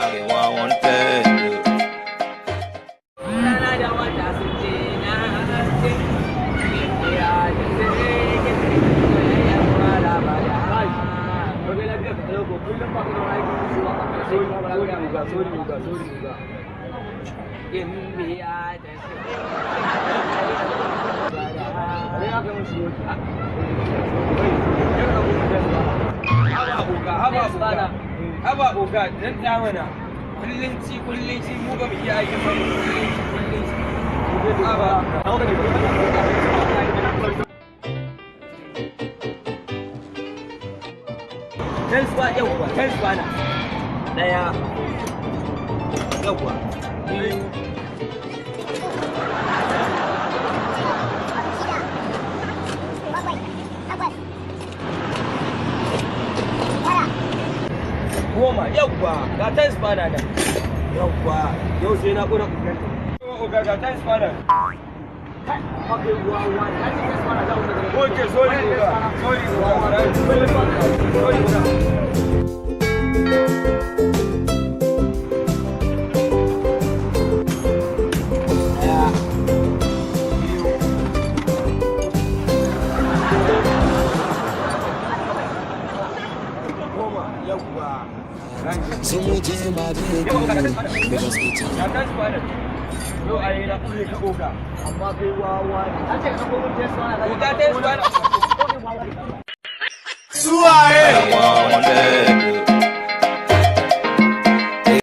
Arewa wanted. Rana da wata sun ce na haske. Ya da sai ke ya fara bada. Oga, lafiya ka kalau ko? Kullum ba ka da wani aiki sai waka. Sorry oga, sorry oga, sorry oga. Gimbiya da sai. Are ya kai musu yoki. Haba oga, haba oga, haba oga, dan ta mana. Kullun ci, kullun ci, mu ba mu iya aikin ba, kullun ci, kullun ci. Haba. Ten spa yauwa, ten spa na. Daya. Yauwa. Biyu. 7, 8, 9, 10, yauwa, ga ten spa na nan. Yauwa, yau sai na ƙura ƙugar. Oga, ga ten spa nan. Okay, wa ne. Ai sai ka fara da Okay, sorry oga, sorry oga. Sorry oga. Daya. Biyu. 10, yauwa. So mu je my baby because we talk. Ga ten spa nan. Yau ai na ƙure ka, oga. Amma kai wawa ne. An ce ka ko mun test wani. Oga, ten spa nan. Arewa wanted.